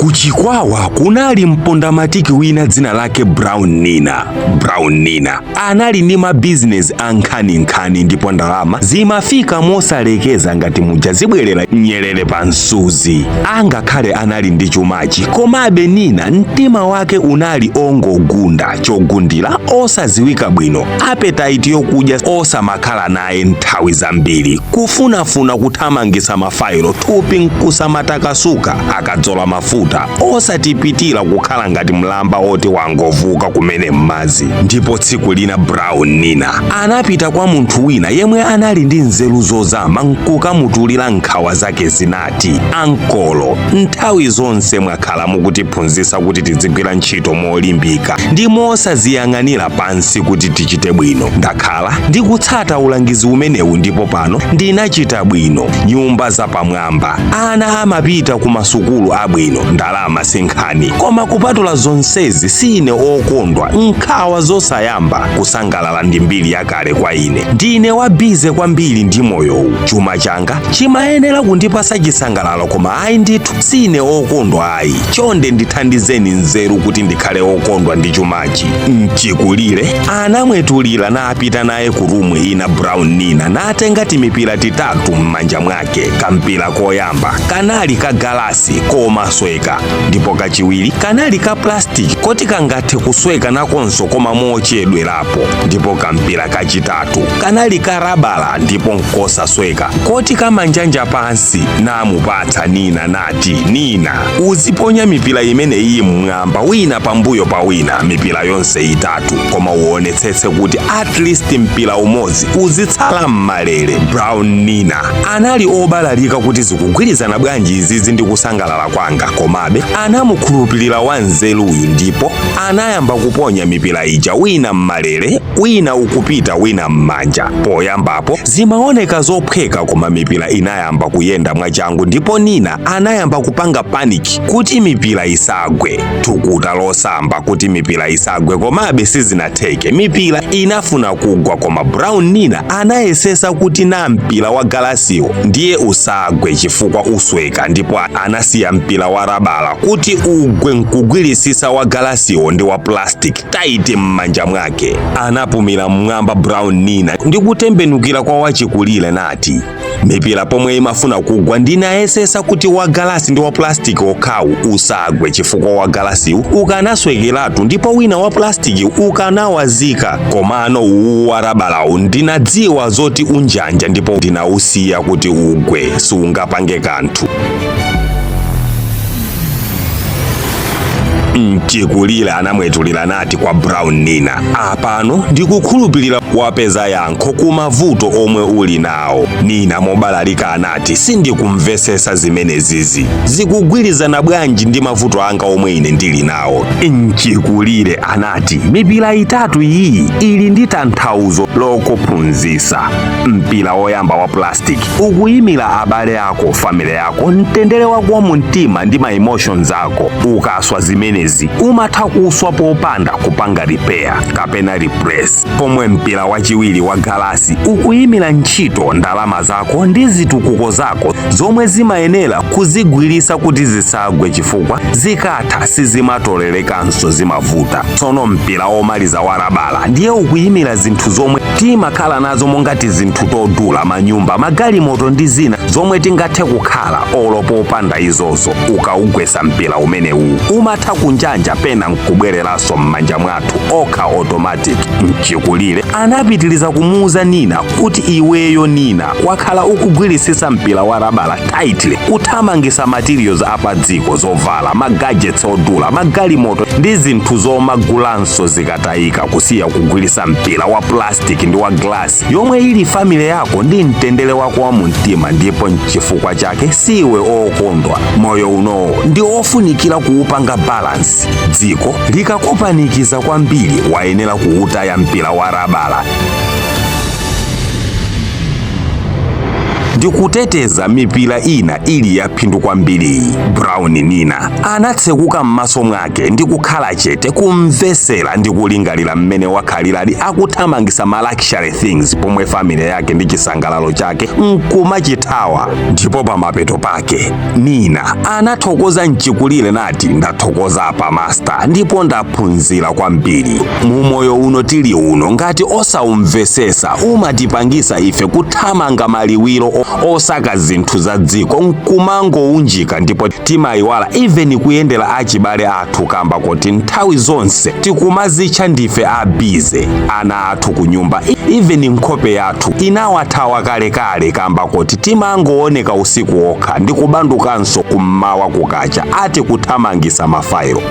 Kuchikwawa kunali mpondamatiki wina dzina lake Brown Nina. Brown Nina anali ndi mabizinesi ankhaninkhani ndipo ndalama zimafika mosalekeza ngati muja zibwerera nyerere pa msuzi. Angakhale anali ndi chumachi, komabe Nina mtima wake unali ongogunda chogundira osaziwika bwino, appetite yokudya osamakhala naye nthawi zambiri, kufunafuna kuthamangisa mafailo, thupi nkusamatakasuka akadzola mafuta osatipitira kukhala ngati mlamba oti wangovuka kumene m'madzi. Ndipo tsiku lina Brown Nina anapita kwa munthu wina yemwe anali ndi nzeru zozama nkukamutulira nkhawa zake. Zinati, "Ankolo, nthawi zonse mwakhala mukutiphunzitsa kuti tizigwira ntchito molimbika ndi mosaziyang'anira pansi kuti tichite bwino. Ndakhala ndikutsata ulangizi umenewu ndipo pano ndinachita bwino, nyumba zapamwamba, ana amapita ku masukulu abwino, ndalama sinkhani. Koma kupatula zonsezi sine okondwa, nkhawa zosayamba, kusangalala ndi mbiri yakale kwa ine. Ndine wa busy kwambiri ndi moyowu. Chuma changa chimayenera kundipasa chisangalalo, koma ayi ndithu, sine okondwa ayi. Chonde ndithandizeni nzeru kuti ndikhale okondwa ndi chumachi." Mchikulire anamwetulira napita naye ku room ina Brown Nina, natenga timipira titatu m'manja mwake. Kampira koyamba kanali ka galasi komasweka, ndipo kachiwiri kanali ka plastic koti kangathe kusweka nakonso koma mochedwerapo, ndipo kampira kachitatu kanali ka rabala ndipo nkosasweka koti kamanjanja pansi. Namupatsa Nina nati, "Nina, uziponya mipira imene iyi mmwamba, wina pambuyo pa wina, mipira yonse itatu, koma uonetsetse kuti at least mpira umodzi uzitsala mmalere." Brown Nina anali obalalika kuti zikugwirizana bwanji izizi ndi kusangalala kwanga, komabe anamukhulupirira wanzeruyu ndipo anayamba kuponya mipira ija, wina mmalere, wina ukupita wina m'manja. Poyambapo zimaoneka zophweka, koma mipira inayamba kuyenda mwachangu ndipo Nina anayamba kupanga panic kuti mipira isagwe, thukuta losamba kuti mipira isagwe, komabe sizinatheke. Mipira inafuna kugwa, koma Brown Nina anayesesa kuti na mpira wa galasiwo ndiye usagwe chifukwa usweka, ndipo anasiya mpira wa rabala kuti ugwe nkugwirisisa wa galasiwo ndi wa plastic tight m'manja mwake. Anapumira mmwamba Brown Nina ndi kutembenukira kwa wachikulire nati, "Mipira pomwe imafuna kugwa ndinayesesa kuti wa galasi ndi wa plastic okhawu usagwe, chifukwa wa galasiwu ukanaswekeratu ndipo wina wa plastic ukanawazika. Komano uwu wa rabalawu ndinadziwa zoti unjanja ndipo ndinawusiya kuti ugwe, sungapange kanthu." Mchikulire anamwetulira nati kwa Brown Nina, "Apano ndikukhulupirira wapeza yankho ku mavuto omwe uli nawo." Nina mobalalika anati, "Sindikumvesesa zimenezizi, zikugwirizana bwanji ndi mavuto anga omwe ine ndili nawo?" Mchikulire anati, "Mipira itatu iyi ili ndi tanthauzo lokuphunzitsa. Mpira woyamba wa plastic ukuyimira abale ako, family yako, mtendere wako wa mumtima ndi ma emotions ako. Ukaswa zimenezi umatha kuswa popanda kupanga repair kapena replace. Pomwe mpira wachiwiri wa galasi ukuyimira ntchito, ndalama zako ndi zitukuko zako zomwe zimayenera kuzigwirisa kuti zisagwe, chifukwa zikatha sizimatolerekanso, zimavuta. Tsono mpira womaliza wa rabala ndiye ukuyimira zinthu zomwe timakhala nazo monga tizinthu todula, manyumba, magalimoto ndi zina zomwe tingathe kukhala olo popanda izozo. Ukaugwesa mpira umenewu umatha kunjanja pena nkubwereranso m'manja mwathu okha automatic." Mchikulire anapitiliza kumuuza Nina kuti, "Iweyo Nina wakhala ukugwirisisa mpira wa rabala tightly, kuthamangisa materials apadziko, zovala, magadgets odula, magalimoto ndi zinthu zomagulanso zikatayika, kusiya kugwirisa mpira wa plastic ndi wa glass yomwe ili family yako ndi mtendere wako wa mumtima, ndipo nchifukwa chake siwe okondwa. Moyo unowo ndi ofunikira kuupanga balance. Dziko likakupanikiza kwambiri, wayenera kuutaya mpira wa rabala ndi Ndi kuteteza mipira ina ili yaphindu kwambiri. Brown Nina anatsekuka m'maso mwake ndi kukhala chete, kumvesera ndi kulingalira mmene wakhaliradi akuthamangisa ma luxury things, pomwe family yake ndi chisangalalo chake nkumachithawa. Ndipo pamapeto pake Nina anathokoza mchikulire nati, "Ndathokoza pa master, ndipo ndaphunzira kwambiri mu moyo uno tili uno. Ngati osaumvesesa, umatipangisa ife kuthamanga maliwiro osaka zinthu za dziko nkumangounjika, ndipo timayiwala even kuyendera achibale athu, kamba kuti nthawi zonse tikumazitcha ndife a busy. Ana athu kunyumba, even nkhope yathu inawathawa kalekale, kamba kuti timangooneka usiku okha ndi kubandukanso kummawa kukacha, ati kuthamangisa mafailo.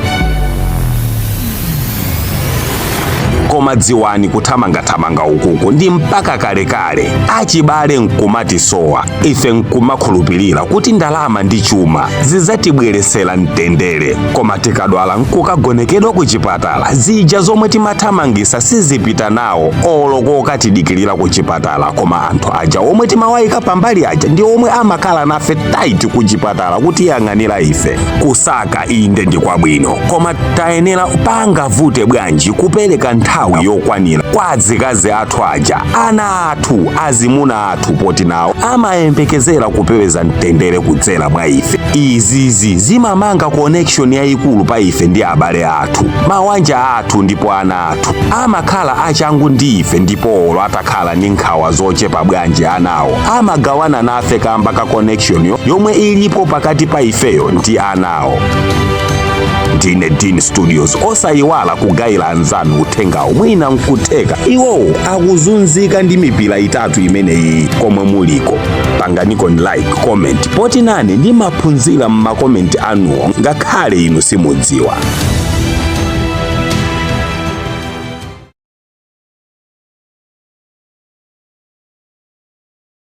Koma dziwani, kuthamangathamanga ukuku ndi mpaka kalekale, achibale nkumatisowa, ife nkumakhulupirira kuti ndalama ndi chuma zidzatibweresera mtendere. Koma tikadwala nkukagonekedwa ku chipatala, zija zomwe timathamangisa sizipita nawo olo kokatidikirira ku chipatala. Koma anthu aja omwe timawayika pambali aja ndi omwe amakhala nafe tight ku chipatala kutiyang'anira ife. Kusaka inde ndi kwabwino, koma tayenera pangavute bwanji kupereka nthawi yokwanira kwa adzikazi athu aja, ana athu, azimuna athu, poti nawo amayembekezera kupeza mtendere kudzera mwa ife. Izizi zimamanga connection yayikulu pa ife ndi abale athu, mawanja athu, ndipo ana athu amakhala achangu ndi ife. Ndipo olo atakhala ndi nkhawa zochepa bwanji, anawo amagawana nafe kamba ka connection yomwe ilipo pakati pa ifeyo ndi anawo. Ndine Dean Studios. Osayiwala kugayira anzanu uthengawo, mwina nkutheka iwowo akuzunzika ndi mipira itatu imeneyi. Komwe muliko, panganiko like, comment, poti nane ndimaphunzira m'ma comment anuwo ngakhale inu simudziwa.